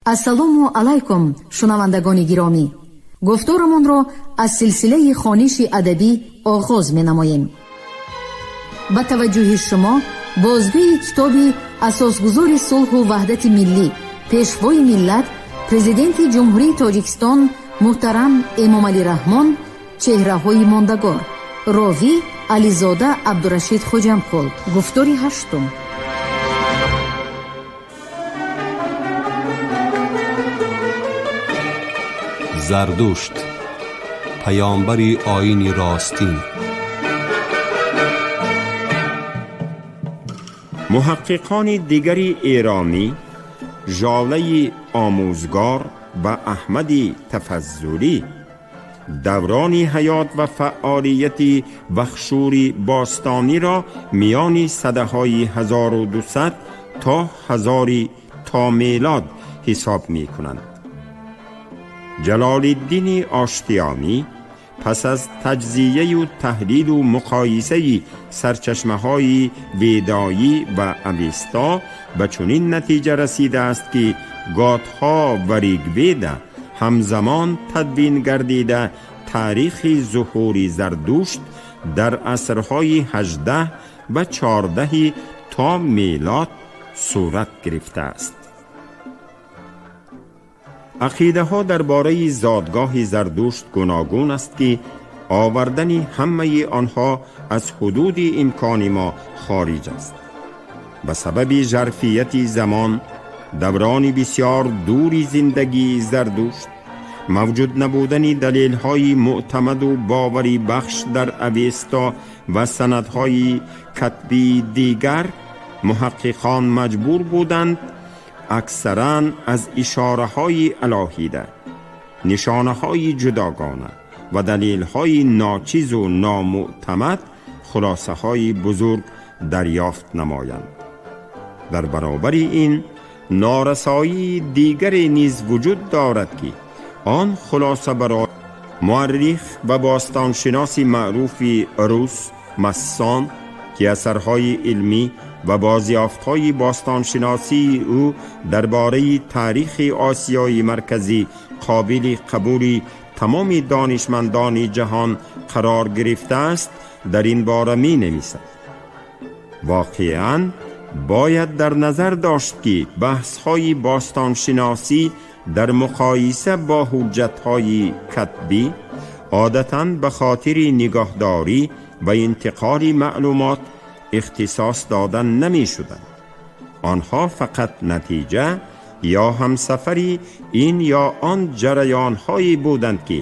Ассалому алайкум, шунавандагони гиромӣ. Гуфторамонро аз силсилаи хониши адабӣ оғоз менамоем. Ба таваҷҷӯҳи шумо бозгӯи китоби асосгузори сулҳу ваҳдати миллӣ, пешвои миллат, Президенти Ҷумҳурии Тоҷикистон муҳтарам Эмомалӣ Раҳмон «Чеҳраҳои мондагор», ровӣ Ализода Абдурашид Хоҷамқул, гуфтори ҳаштум. Зардушт, паёмбари оини ростин. Муҳаққиқони дигари эронӣ, Жолаи Омӯзгор ва Аҳмади Тафаззулӣ, даврони ҳаёт ва фаъолияти Вахшури бостониро миёни садаҳои 1200 то 1000 то мелод ҳисоб мекунанд. Ҷалолиддини Оштиёнӣ пас аз таҷзияю таҳлилу муқоисаи сарчашмаҳои ведоӣ ва Авесто ба чунин натиҷа расидааст, ки Готҳо ва Ригведа ҳамзамон тадвин гардида, таърихи зуҳури Зардушт дар асрҳои 18 ва 14 то мелод сурат гирифтааст. Ақидаҳо дар бораи зодгоҳи Зардушт гуногун аст, ки овардани ҳамаи онҳо аз ҳудуди имкони мо хориҷ аст. Ба сабаби жарфияти замон, даврони бисёр дури зиндагии Зардушт, мавҷуд набудани далелҳои мӯътамаду боварӣ бахш дар Авесто ва санадҳои катбии дигар, муҳаққиқон маҷбур буданд аксаран аз ишораҳои алоҳида, нишонаҳои ҷудогона ва далелҳои ночизу номӯътамад хулосаҳои бузург дарёфт намоянд. Дар баробари ин норасоии дигаре низ вуҷуд дорад, ки он хулоса барои муаррих ва бостоншиноси маъруфи рус Массон, ки асарҳои илмӣ ва бозёфтҳои бостоншиносии ӯ дар бораи таърихи Осиёи Марказӣ қобили қабули тамоми донишмандони ҷаҳон қарор гирифтааст, дар ин бора ми нависад: воқеан бояд дар назар дошт, ки баҳсҳои бостоншиносӣ дар муқоиса бо ҳуҷҷатҳои катбӣ одатан ба хотири нигоҳдорӣ ва интиқоли маълумот ихтисос дода намешуданд. Онҳо фақат натиҷа ё ҳамсафари ин ё он ҷараёнҳое буданд, ки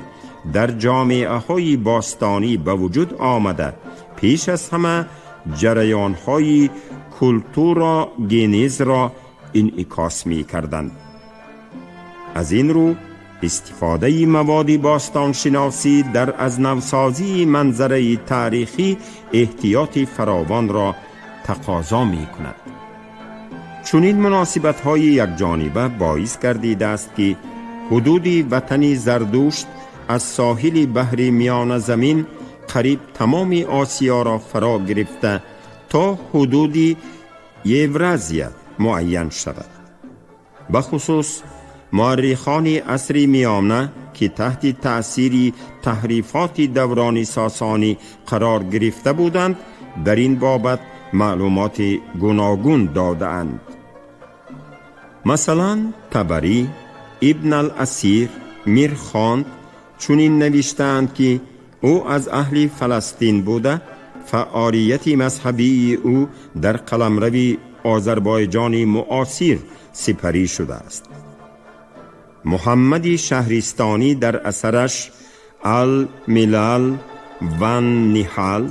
дар ҷомеаҳои бостонӣ ба вуҷуд омада, пеш аз ҳама ҷараёнҳои културогенезро инъикос мекарданд. Аз ин рӯ истифодаи маводи бостоншиносӣ дар аз навсозии манзараи таърихӣ эҳтиёти фаровонро тақозо мекунад. Чунин муносибатҳои якҷониба боис гардидааст, ки ҳудуди ватани Зардушт аз соҳили баҳри Миёназамин қариб тамоми Осиёро фаро гирифта то ҳудуди Евразия муайян шавад. Бахусус муаррихони асри миёна, ки таҳти таъсири таҳрифоти даврони сосонӣ қарор гирифта буданд, дар ин бобат маълумоти гуногун додаанд. Масалан, Табарӣ, Ибн ал-Асир, Мирхонд чунин навиштаанд, ки ӯ аз аҳли Фаластин буда, фаъолияти мазҳабии ӯ дар қаламрави Озарбойҷони муосир сипарӣ шудааст. Муҳаммади Шаҳристонӣ дар асараш «Ал-Милал ван Ниҳал»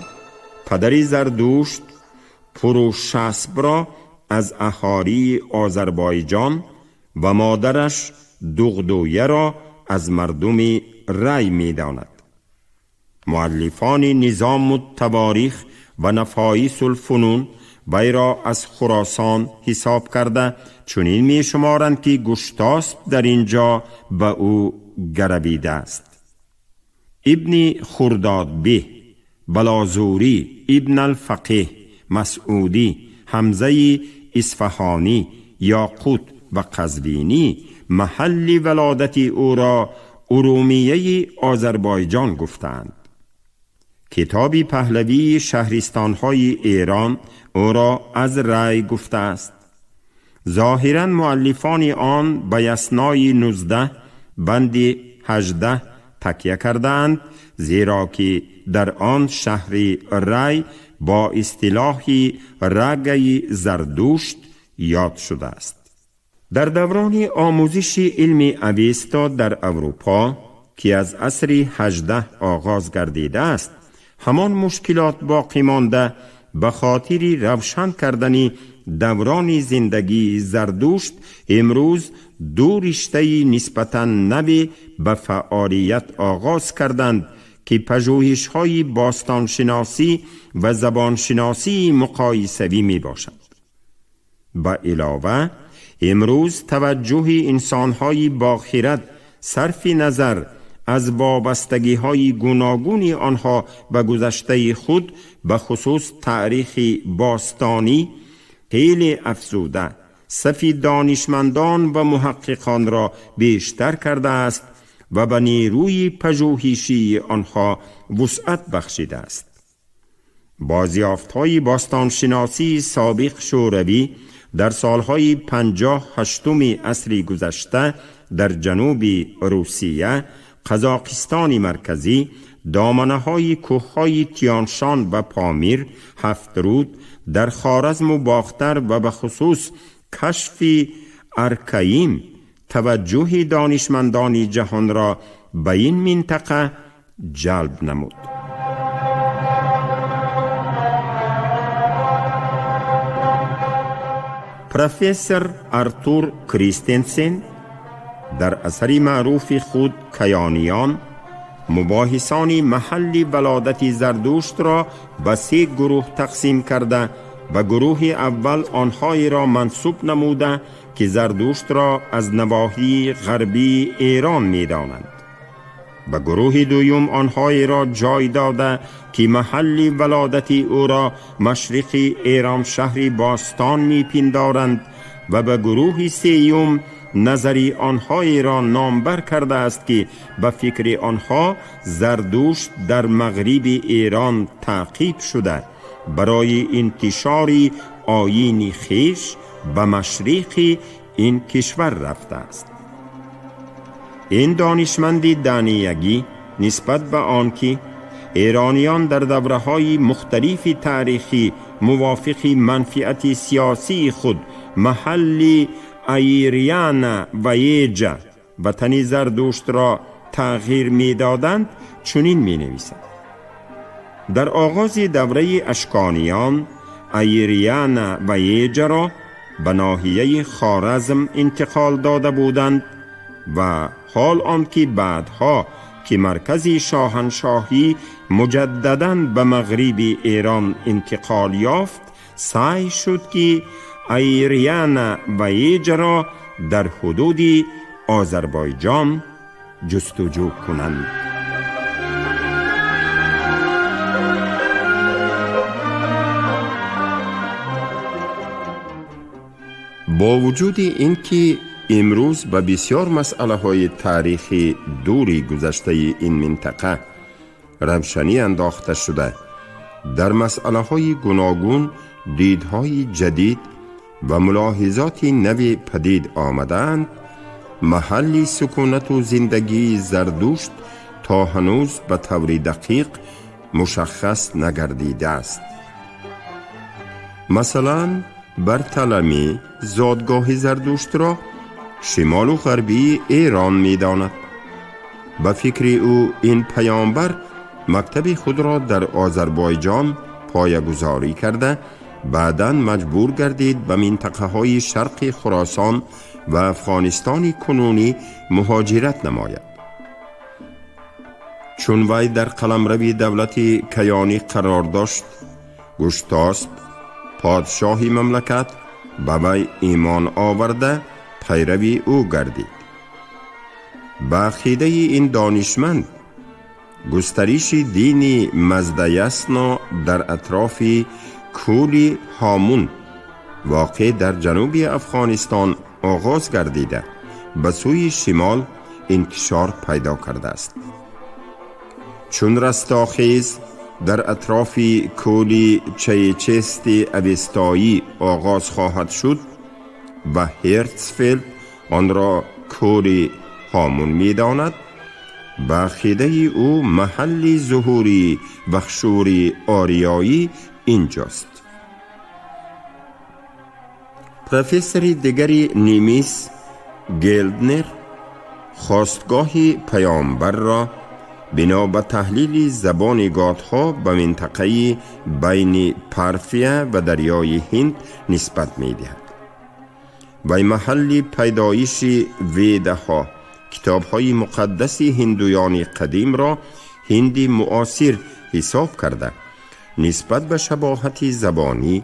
падари Зардушт Пурушаспро аз аҳолии Озарбойҷон ва модараш Дуғдуяро аз мардуми Рай медонад. Муаллифони Низому таворих ва Нафоисулфунун вайро аз Хуросон ҳисоб карда, чунин мешуморанд, ки Гуштосп дар ин ҷо ба ӯ гаравидааст. Ибни Хурдодбеҳ, Балозурӣ, Ибн Алфақеҳ, Масъудӣ, Ҳамзаи Исфаҳонӣ, Ёқут ва Қазвинӣ маҳалли валодати ӯро Урумияи Озарбойҷон гуфтаанд. Китоби паҳлавии шаҳристонҳои Эрон ӯро аз Рай гуфтааст. Зоҳиран муаллифони он ба Яснои 19 банди 18 такя кардаанд, зеро ки дар он шаҳри Рай бо истилоҳи Рагаи Зардушт ёд шудааст. Дар даврони омӯзиши илми Авесто дар Аврупо, ки аз асри 18 оғоз гардидааст, ҳамон мушкилот боқӣ монда ба хотири равшан кардани даврони зиндагии Зардушт имрӯз ду риштаи нисбатан наве ба фаъолият оғоз карданд, ки пажӯҳишҳои бостоншиносӣ ва забоншиносии муқоисавӣ мебошанд. Ба илова, имрӯз таваҷҷӯҳи инсонҳои бохирад сарфи назар аз вобастагиҳои гуногуни онҳо ба гузаштаи худ, ба хусус таърихи бостонӣ, хеле афзуда сафи донишмандон ва муҳаққиқонро бештар кардааст ва ба нерӯи пажӯҳишии онҳо вусъат бахшидааст. Бозёфтҳои бостоншиносии собиқ Шӯравӣ дар солҳои 58-уми асри гузашта дар ҷануби Русия, Қазоқистони марказӣ, доманаҳои кӯҳҳои Тиёншон ва Помир, Ҳафтруд, дар Хоразму Бохтар ва ба хусус кашфи Аркаим таваҷҷӯҳи донишмандони ҷаҳонро ба ин минтақа ҷалб намуд. Профессор Артур Кристенсен дар асари маъруфи худ «Каёниён» мубоҳисони маҳалли валодати Зардуштро ба се гурӯҳ тақсим карда, ба гурӯҳи аввал онҳоеро мансуб намуда, ки Зардуштро аз навоҳии ғарбии Эрон медонанд, ба гурӯҳи дуюм онҳоеро ҷой дода, ки маҳалли валодати ӯро машриқи Эроншаҳри бостон мепиндоранд, ва ба гурӯҳи сеюм назари онҳоеро номбар кардааст, ки ба фикри онҳо Зардушт дар мағриби Эрон таъқиб шуда, барои интишори оини хеш ба машриқи ин кишвар рафтааст. Ин донишманди даниягӣ нисбат ба он ки эрониён дар давраҳои мухталифи таърихӣ мувофиқи манфиати сиёсии худ маҳалли Аирияна ва Еҷа, ватани Зардуштро, тағйир медоданд, чунин менависад: дар оғози давраи Ашкониён Аирияна ва Еҷаро ба ноҳияи Хоразм интиқол дода буданд ва ҳол он ки баъдҳо, ки маркази шоҳаншоҳӣ муҷаддадан ба мағриби Эрон интиқол ёфт, саъй шуд, ки Аирияна ва Еҷаро дар ҳудуди Озарбойҷон ҷустуҷӯ кунанд. Бо вуҷуди ин ки имрӯз ба бисёр масъалаҳои таърихи дури гузаштаи ин минтақа равшанӣ андохта шуда, дар масъалаҳои гуногун дидҳои ҷадид ва мулоҳизоти нави падид омадаанд, маҳалли сукунату зиндагии Зардушт то ҳанӯз ба таври дақиқ мушаххас нагардидааст. Масалан, Барталамӣ зодгоҳи Зардуштро шимолу ғарбии Эрон медонад. Ба фикри ӯ, ин паёмбар мактаби худро дар Озарбойҷон поягузорӣ карда, баъдан маҷбур гардид ба минтақаҳои шарқи Хуросон ва Афғонистони кунунӣ муҳоҷират намояд. Чун вай дар қаламрави давлати Каёнӣ қарор дошт, Гуштосп, подшоҳи мамлакат, ба вай имон оварда, пайрави ӯ гардид. Ба ақидаи ин донишманд, густариши дини Маздаясно дар атрофи кӯли Ҳомун, воқеъ дар ҷануби Афғонистон, оғоз гардида, ба сӯи шимол интишор пайдо кардааст. Чун растохез дар атрофи кӯли Чайчести Авестоӣ оғоз хоҳад шуд ва Ҳертсфелд онро кӯли Ҳомун медонад, ба ақидаи ӯ маҳалли зуҳури Вахшури ориёӣ инҷост. Профессори дигари немис Гелднер хостгоҳи паёмбарро бино ба таҳлили забони готҳо ба минтақаи байни Парфия ва дарёи Ҳинд нисбат медиҳад. Вай маҳалли пайдоиши Ведаҳо, китобҳои муқаддаси ҳиндуёни қадимро, Ҳинди муосир ҳисоб карда, нисбат ба шабоҳати забонӣ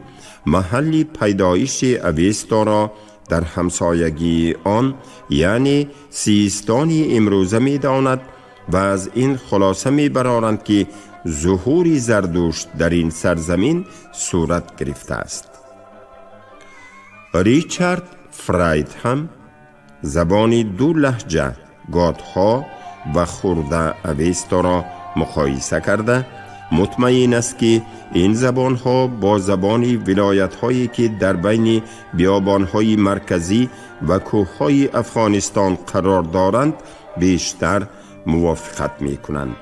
маҳалли пайдоиши Авесторо дар ҳамсоягии он, яъне Систони имрӯза медонад ва аз ин хулоса мебароранд, ки зуҳури Зардушт дар ин сарзамин сурат гирифтааст. Ричард Фрайд ҳам забони ду лаҳҷа, готҳо ва Хурда Авесторо муқоиса карда, мутмаин аст, ки ин забонҳо бо забони вилоятҳое, ки дар байни биёбонҳои марказӣ ва кӯҳҳои Афғонистон қарор доранд, бештар мувофиқат мекунанд.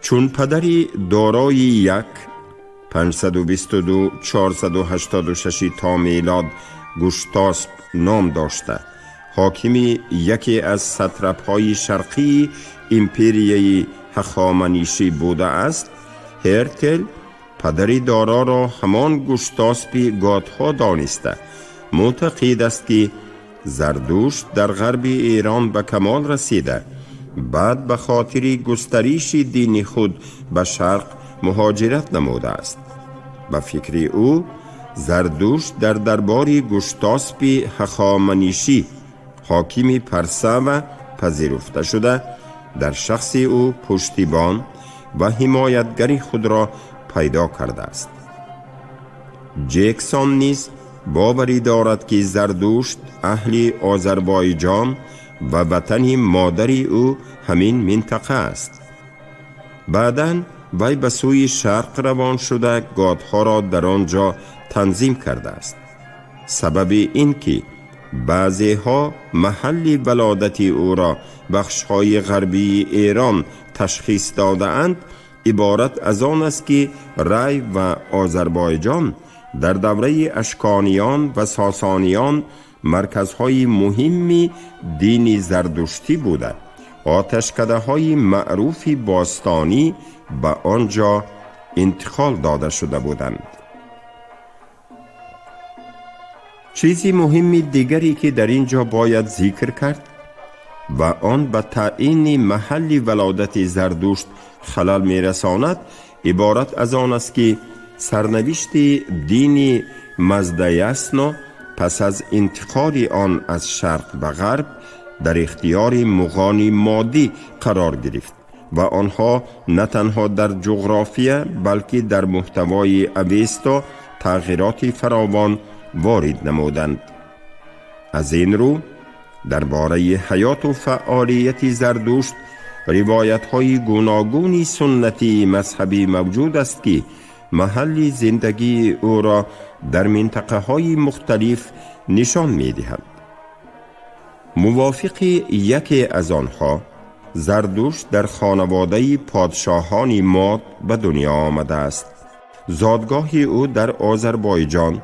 Чун падари Дорои як 522 486 то мелод Гуштосп ном дошта, ҳокими яке аз сатрапҳои шарқии империяи Ҳахоманишӣ будааст, Ҳертел падари Дораро ҳамон Гуштоспи готҳо дониста, мӯътақид аст, ки Зардушт дар ғарби Эрон ба камол расида, баъд ба хотири густариши дини худ ба шарқ муҳоҷират намудааст. Ба фикри ӯ, Зардушт дар дарбори Гуштоспи Ҳахоманишӣ, ҳокими Парсава, пазируфта шуда, дар шахси ӯ пуштибон ва ҳимоятгари худро пайдо кардааст. Ҷексон низ боварӣ дорад, ки Зардушт аҳли Озарбойҷон ва ватани модари ӯ ҳамин минтақа аст. Баъдан вай ба сӯи шарқ равон шуда, готҳоро дар он ҷо танзим кардааст. Сабаби ин ки баъзеҳо маҳалли валодати ӯро бахшҳои ғарбии Эрон ташхис додаанд, иборат аз он аст, ки Рай ва Озарбойҷон дар давраи Ашкониён ва Сосониён марказҳои муҳимми дини зардуштӣ буда, оташкадаҳои маъруфи бостонӣ ба он ҷо интиқол дода шуда буданд. Чизи муҳимми дигаре, ки дар ин ҷо бояд зикр кард ва он ба таъйини маҳалли валодати Зардушт халал мерасонад, иборат аз он аст, ки сарнавишти дини Маздаясно пас аз интиқоли он аз шарқ ба ғарб дар ихтиёри муғони моддӣ қарор гирифт ва онҳо на танҳо дар ҷуғрофия, балки дар муҳтавои Авесто тағйироти фаровон ворид намуданд. Аз ин рӯ дар бораи ҳаёту фаъолияти Зардушт ривоятҳои гуногуни суннатии мазҳабӣ мавҷуд аст, ки маҳалли зиндагии ӯро дар минтақаҳои мухталиф нишон медиҳад. Мувофиқи яке аз онҳо, Зардушт дар хонаводаи подшоҳони Мод ба дунё омадааст. Зодгоҳи ӯ дар Озарбойҷон,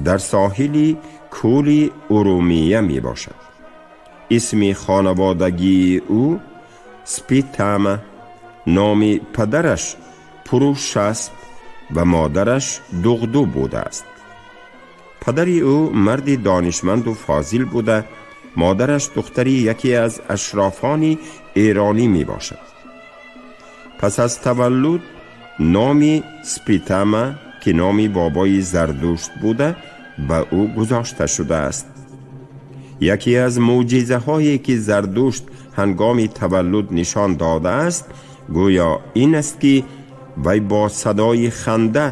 дар соҳили кӯли Урумия мебошад. Исми хонаводагии ӯ Спитама, номи падараш Пурушасп ва модараш Дуғду будааст. Падари ӯ марди донишманду фозил буда, модараш духтари яке аз ашрофони эронӣ мебошад. Пас аз таваллуд номи Спитама, ки номи бобои Зардушт буда, ба ӯ гузошта шудааст. Яке аз мӯъҷизаҳое, ки Зардушт ҳангоми таваллуд нишон додааст, гӯё ин аст, ки вай бо садои ханда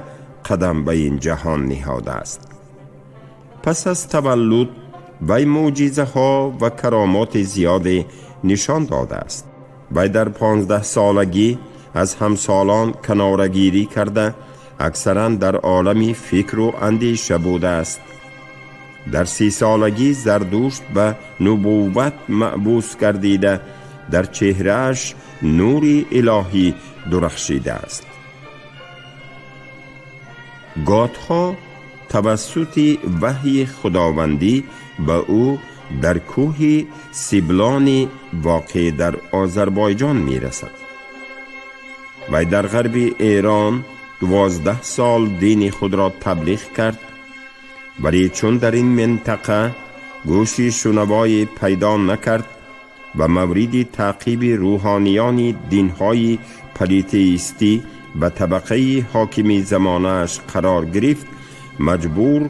қадам ба ин ҷаҳон ниҳодааст. Пас аз таваллуд Вай мӯъҷизаҳо ва каромоти зиёде нишон додааст. Вай дар 15-солагӣ аз ҳамсолон канорагирӣ карда, аксаран дар олами фикру андеша будааст. Дар 30-солагӣ Зардушт ба нубувват маъбус гардида, дар чеҳрааш нури илоҳӣ дурахшидааст. Готҳо тавассути ваҳйи худовандӣ ба ӯ дар кӯҳи Сиблони воқеъ дар Озарбойҷон мерасад. Вай дар ғарби Эрон 12 сол дини худро таблиғ кард, вале чун дар ин минтақа гӯши шунавое пайдо накард ва мавриди таъқиби рӯҳониёни динҳои политеистӣ ва табақаи ҳокими замонааш қарор гирифт, маҷбур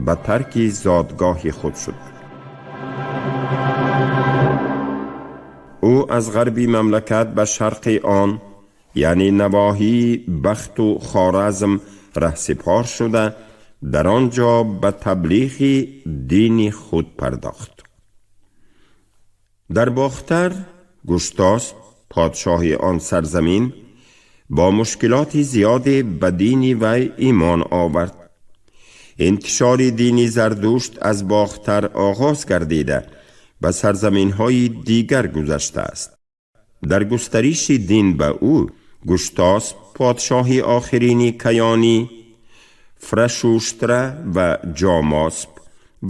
ба тарки зодгоҳи худ шуд. Ӯ аз ғарби мамлакат ба шарқи он, яъне навоҳии Бахту Хоразм раҳсипор шуда, дар он ҷо ба таблиғи дини худ пардохт. Дар Бохтар Гуштосп, подшоҳи он сарзамин, бо мушкилоти зиёде ба дини вай имон овард. Интишори дини Зардушт аз Бохтар оғоз гардида, ба сарзаминҳои дигар гузаштааст. Дар густариши дин ба ӯ Гуштосп, подшоҳи охирини Каёнӣ, Фрашуштра ва Ҷомосп,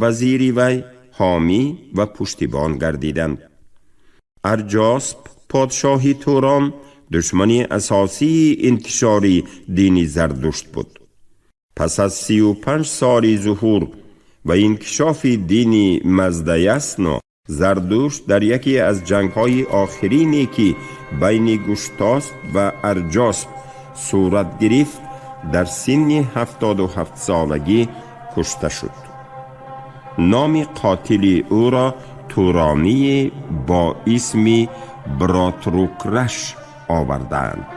вазири вай, ҳомӣ ва пуштибон гардиданд. Арҷосп, подшоҳи Турон, душмани асосии интишори дини Зардушт буд. Пас аз 35 соли зуҳур ва инкишофи дини Маздаясно, Зардушт дар яке аз ҷангҳои охирине, ки байни Гуштосп ва Арҷосп сурат гирифт, дар синни 77-солагӣ кушта шуд. Номи қотили ӯро туроние бо исми Бротрукраш овардаанд.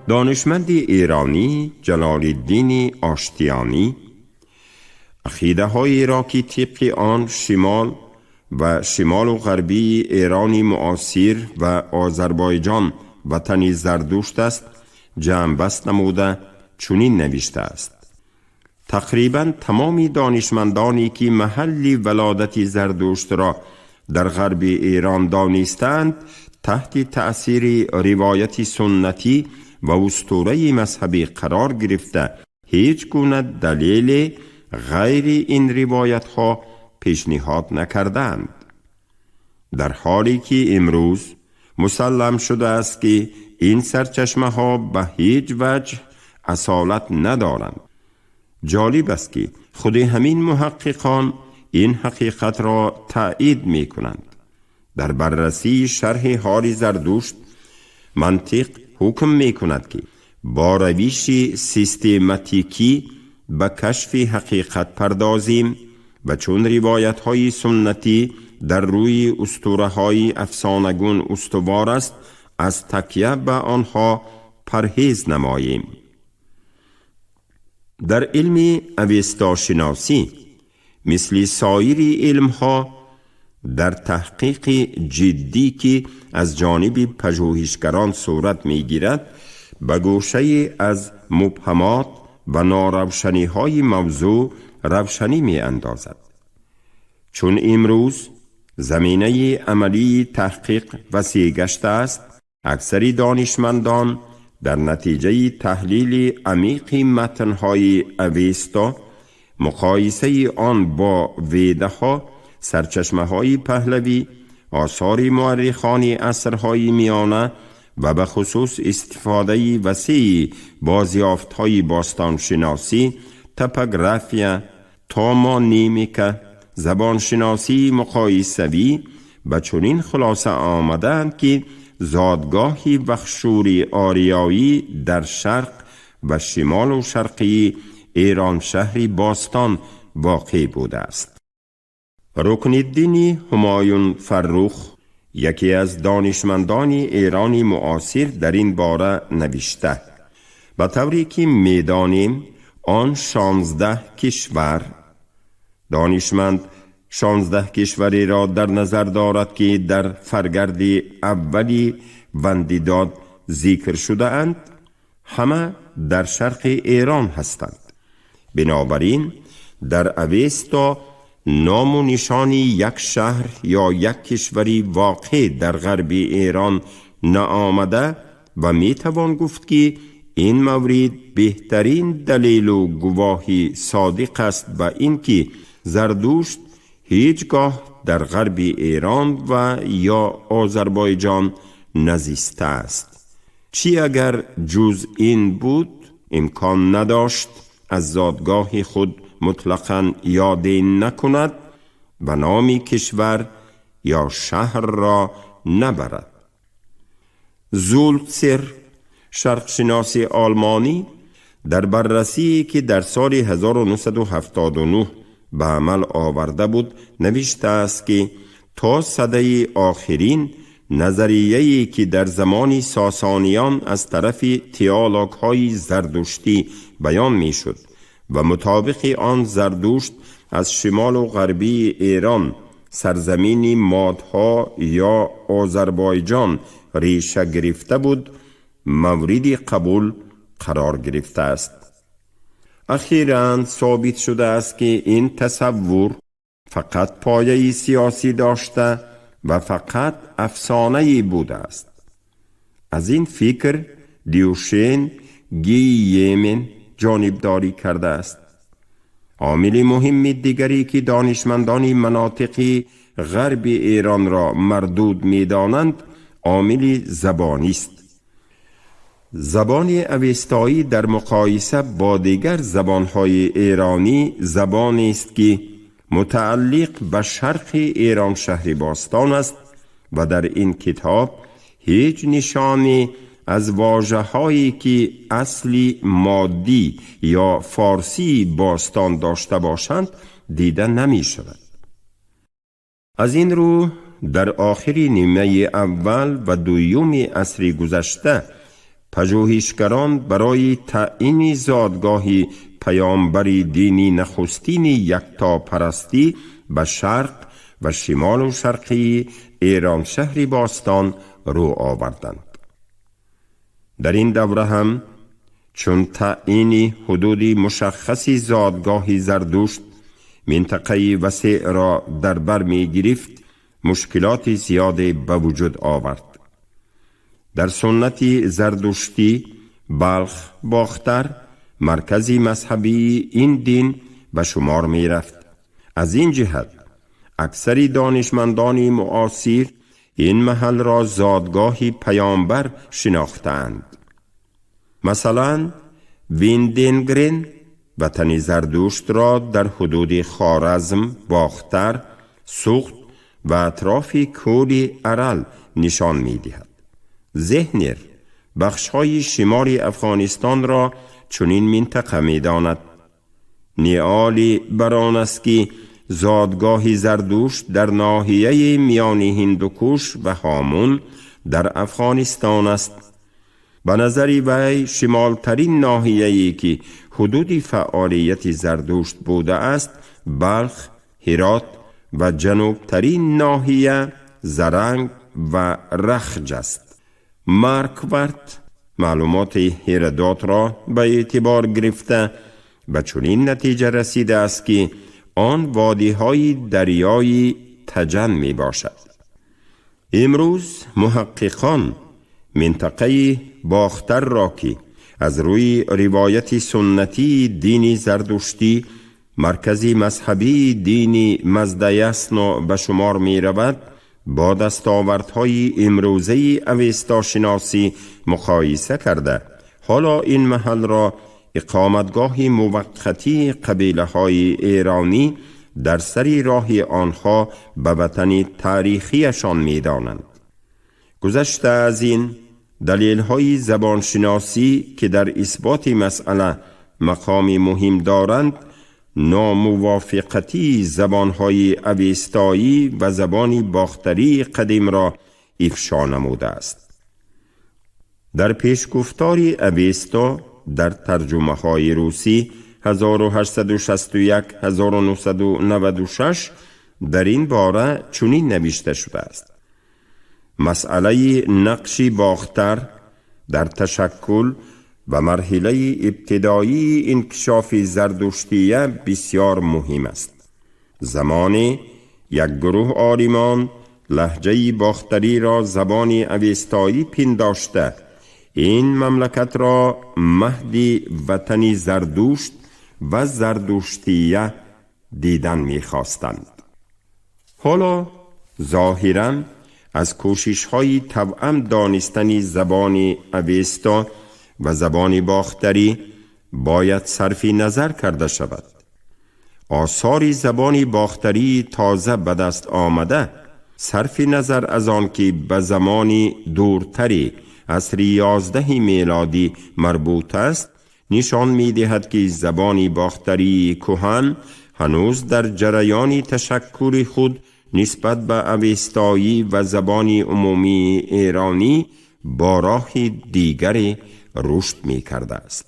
Донишманди эронӣ Ҷалолиддини Оштиёнӣ ақидаҳоеро, ки тибқи он шимол ва шимолу ғарбии Эрони муосир ва Озарбойҷон ватани Зардушт аст, ҷамъбаст намуда, чунин навиштааст: тақрибан тамоми донишмандоне, ки маҳалли валодати Зардуштро дар ғарби Эрон донистаанд, таҳти таъсири ривояти суннатӣ ва устураи мазҳабӣ қарор гирифта, ҳеҷ гуна далеле ғайри ин ривоятҳо пешниҳод накардаанд, дар ҳоле ки имрӯз мусаллам шудааст, ки ин сарчашмаҳо ба ҳеҷ ваҷҳ асолат надоранд. Ҷолиб аст, ки худи ҳамин муҳаққиқон ин ҳақиқатро таъид мекунанд. Дар баррасии шарҳи ҳоли Зардушт мантиқ ҳукм мекунад, ки бо равиши систематикӣ ба кашфи ҳақиқат пардозем ва чун ривоятҳои суннатӣ дар рӯи устураҳои афсонагун устувор аст, аз такя ба онҳо парҳез намоем. Дар илми авестошиносӣ, мисли соири илмҳо, дар таҳқиқи ҷиддӣ, ки аз ҷониби пажӯҳишгарон сурат мегирад, ба гӯшае аз мубҳамот ва норавшаниҳои мавзӯъ равшанӣ меандозад. Чун имрӯз заминаи амалии таҳқиқ васеъ гаштааст, аксари донишмандон дар натиҷаи таҳлили амиқи матнҳои Авесто, муқоисаи он бо Ведаҳо, сарчашмаҳои паҳлавӣ, осори муаррихони асрҳои миёна ва ба хусус истифодаи васеи бозёфтҳои бостоншиносӣ, топография, томонимика, забоншиносии муқоисавӣ ба чунин хулоса омадаанд, ки зодгоҳи вахшури ориёӣ дар шарқ ва шимолу шарқии Эроншаҳри бостон воқеъ будааст. Рукниддини Ҳумоюн Фаррух Яке аз донишмандони эрони муосир дар ин бора навишта: ба тавре ки медонем, он 16 кишвар. Донишманд 16 кишвареро дар назар дорад, ки дар фаргарди аввали Вандидод зикр шудаанд, ҳама дар шарқи Эрон ҳастанд. Бинобар ин дар Авесто ному нишони як шаҳр ё як кишвари воқеъ дар ғарби Эрон наомада ва метавон гуфт, ки ин маврид беҳтарин далелу гувоҳи содиқ аст ба ин ки Зардушт ҳеҷ гоҳ дар ғарби Эрон ва ё Озарбойҷон назистааст. Чӣ агар ҷуз ин буд, имкон надошт аз зодгоҳи худ мутлақан ёде накунад ва номи кишвар ё шаҳрро набарад. Зултсер, шарқшиноси олмонӣ, дар баррасие ки дар соли 1979 ба амал оварда буд, навиштааст, ки то садаи охирин назарияе ки дар замони сосониён аз тарафи теологҳои зардуштӣ баён мешуд ва мутобиқи он Зардушт аз шимолу ғарбии Эрон, сарзамини модҳо ё Озарбойҷон реша гирифта буд, мавриди қабул қарор гирифтааст. Ахиран собит шудааст, ки ин тасаввур фақат пояи сиёсӣ дошта ва фақат афсонае будааст. Аз ин фикр Дюшен Гийемен ҷонибдорӣ кардааст. Омили муҳимми дигаре ки донишмандони манотиқи ғарби эронро мардуд медонанд, омили забонист. Забони авестаӣ дар муқоиса бо дигар забонҳои эронӣ забонест, ки мутааллиқ ба шарқи Эроншаҳри бостон аст ва дар ин китоб ҳеҷ нишоне аз вожаҳое ки асли моддӣ ё форсии бостон дошта бошанд, дида намешавад. Аз ин рӯ дар охири нимаи аввал ва дуюми асри гузашта пажӯҳишгарон барои таъйини зодгоҳи паёмбари дини нахустини яктопарастӣ ба шарқ ва шимолу шарқии Эроншаҳри бостон рӯ оварданд. Дар ин давра ҳам чун таъйини ҳудуди мушаххаси зодгоҳи Зардушт минтақаи васеъро дар бар мегирифт, мушкилоти зиёде ба вуҷуд овард. Дар суннати зардуштӣ Балх, Бохтар маркази мазҳабии ин дин ба шумор мерафт. Аз ин ҷиҳат аксари донишмандони муосир ин маҳалро зодгоҳи паёмбар шинохтаанд. Масалан, Винденгрен ватани Зардуштро дар ҳудуди Хоразм, Бохтар, Суғд ва атрофи кӯли Арал нишон медиҳад. Зехнер бахшҳои шимоли Афғонистонро чунин минтақа медонад. Ниоли бар он аст, ки зодгоҳи Зардушт дар ноҳияи миёни Ҳиндукуш ва Ҳомун дар Афғонистон аст. Ба назари вай шимолтарин ноҳияе ки ҳудуди фаъолияти Зардушт будааст, Балх, Ҳирот ва ҷанубтарин ноҳия Заранг ва Рахҷ аст. Маркварт маълумоти Ҳеродотро ба эътибор гирифта, ба чунин натиҷа расидааст, ки он водиҳои дарёи Таҷан мебошад. Имрӯз муҳаққиқон минтақаи Бохтарро, ки аз рӯи ривояти суннатии дини зардуштӣ маркази мазҳабии дини Маздаясно ба шумор меравад, бо дастовардҳои имрӯзаи авестошиносӣ муқоиса карда, ҳоло ин маҳалро иқоматгоҳи муваққатии қабилаҳои эронӣ дар сари роҳи онҳо ба ватани таърихиашон медонанд. Гузашта аз ин, далелҳои забоншиносӣ, ки дар исботи масъала мақоми муҳим доранд, номувофиқатии забонҳои авестаӣ ва забони бохтарии қадимро ифшо намудааст. Дар пешгуфтори Авесто дар тарҷумаҳои русӣ 1861-1996 дар ин бора чунин навишта шудааст: масъалаи нақши Бохтар дар ташаккул ва марҳилаи ибтидоии инкишофи зардуштия бисёр муҳим аст. Замоне як гурӯҳ олимон лаҳҷаи бохтариро забони авестоӣ пиндошта, ин мамлакатро маҳди ватани Зардушт ва зардуштия дидан мехостанд. Ҳоло зоҳиран аз кӯшишҳои тавъам донистани забони Авесто ва забони бохтарӣ бояд сарфи назар карда шавад. Осори забони бохтарии тоза ба даст омада, сарфи назар аз он ки ба замони дуртари асри 11 мелодӣ марбут аст, нишон медиҳад ки забони бохтарии кӯҳан ҳанӯз дар ҷараёни ташаккули худ нисбат ба авестоӣ ва забони умумии эронӣ бо роҳи дигаре рушд мекардааст.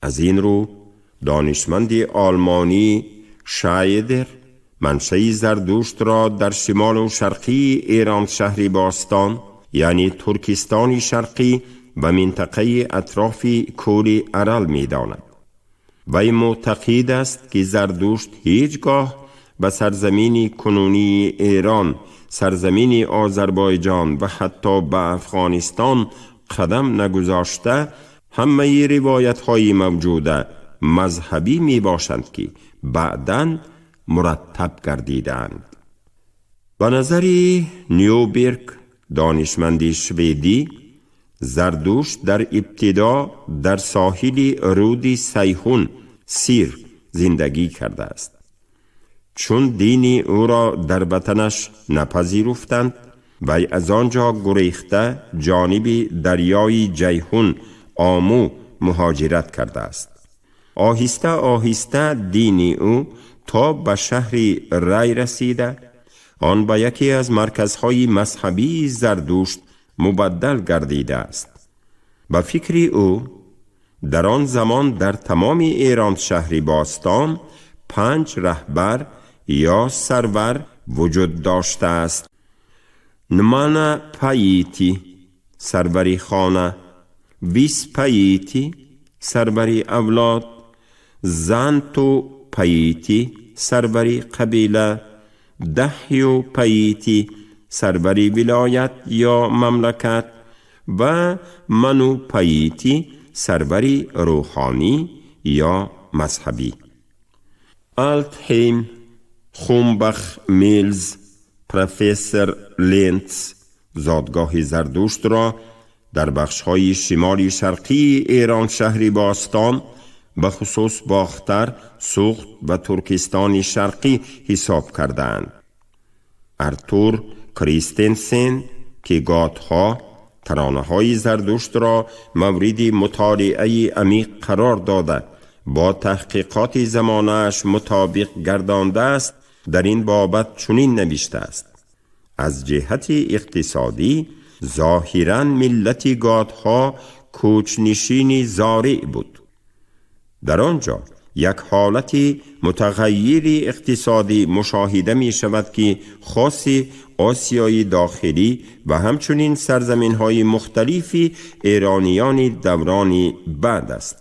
Аз ин рӯ донишманди олмонӣ Шайдер маншаи Зардуштро дар шимолу шарқии Эрон шаҳри бостон, яъне Туркистони Шарқӣ ва минтақаи атрофи кӯли Арал медонад. Вай мӯътақид аст ки Зардушт ҳеҷ гоҳ ба сарзамини кунунии Эрон, сарзамини Озарбойҷон ва ҳатто ба Афғонистон қадам нагузошта, ҳамаи ривоятҳои мавҷуда мазҳабӣ мебошанд ки баъдан мураттаб гардидаанд. Ба назари Нюберг, донишманди шведӣ, Зардушт дар ибтидо дар соҳили руди Сайҳун Сир зиндагӣ кардааст. Чун дини ӯро дар ватанаш напазируфтанд, вай аз он ҷо гурехта ҷониби дарёи Ҷайҳун Омӯ муҳоҷират кардааст. Оҳиста оҳиста дини ӯ то ба шаҳри Рай расида, он ба яке аз марказҳои мазҳабии Зардушт мубаддал гардидааст. Ба фикри ӯ, дар он замон дар тамоми Эрон шаҳри бостон 5 раҳбар ё сарвар вуҷуд доштааст: Нмана Паити сарвари хона, Виспаити сарвари авлод, Занту Паити сарвари қабила, Даҳю Паити сарвари вилоят ё мамлакат ва Ману Паити сарвари рӯҳонӣ ё мазҳабӣ. Алтҳейм, Хумбах Милз, профессор Ленц зодгоҳи Зардуштро дар бахшҳои шимоли шарқии Эрон шаҳри бостон, ба хусус Бохтар, Суғд ва Туркистони Шарқӣ ҳисоб кардаанд. Артур Кристенсен, ки готҳо таронаҳои Зардуштро мавриди мутолиаи амиқ қарор дода, бо таҳқиқоти замонааш мутобиқ гардондааст, дар ин бобат чунин навиштааст: аз ҷиҳати иқтисодӣ зоҳиран миллати готҳо кӯчнишини зореъ буд. Дар он ҷо як ҳолати мутағайири иқтисодӣ мушоҳида мешавад ки хоси осиёи дохилӣ ва ҳамчунин сарзаминҳои мухталифи эрониёни даврони баъд аст.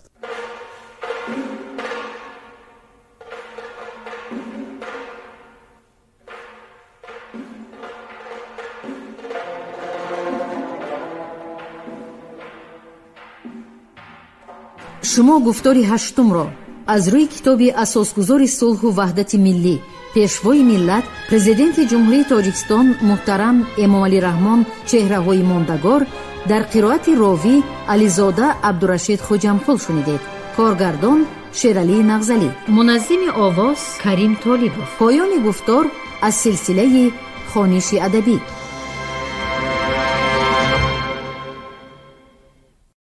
Шумо гуфтори ҳаштумро аз рӯи китоби асосгузори сулҳу ваҳдати миллӣ, пешвои миллат, президенти Ҷумҳурии Тоҷикистон муҳтарам Эмомалӣ Раҳмон «Чеҳраҳои мондагор» дар қироати ровӣ Ализода Абдурашид Хуҷамқул шунидед. Коргардон Шералӣ Нағзалӣ, муназзими овоз Карим Толибов. Поёни гуфтор аз силсилаи хониши адабӣ.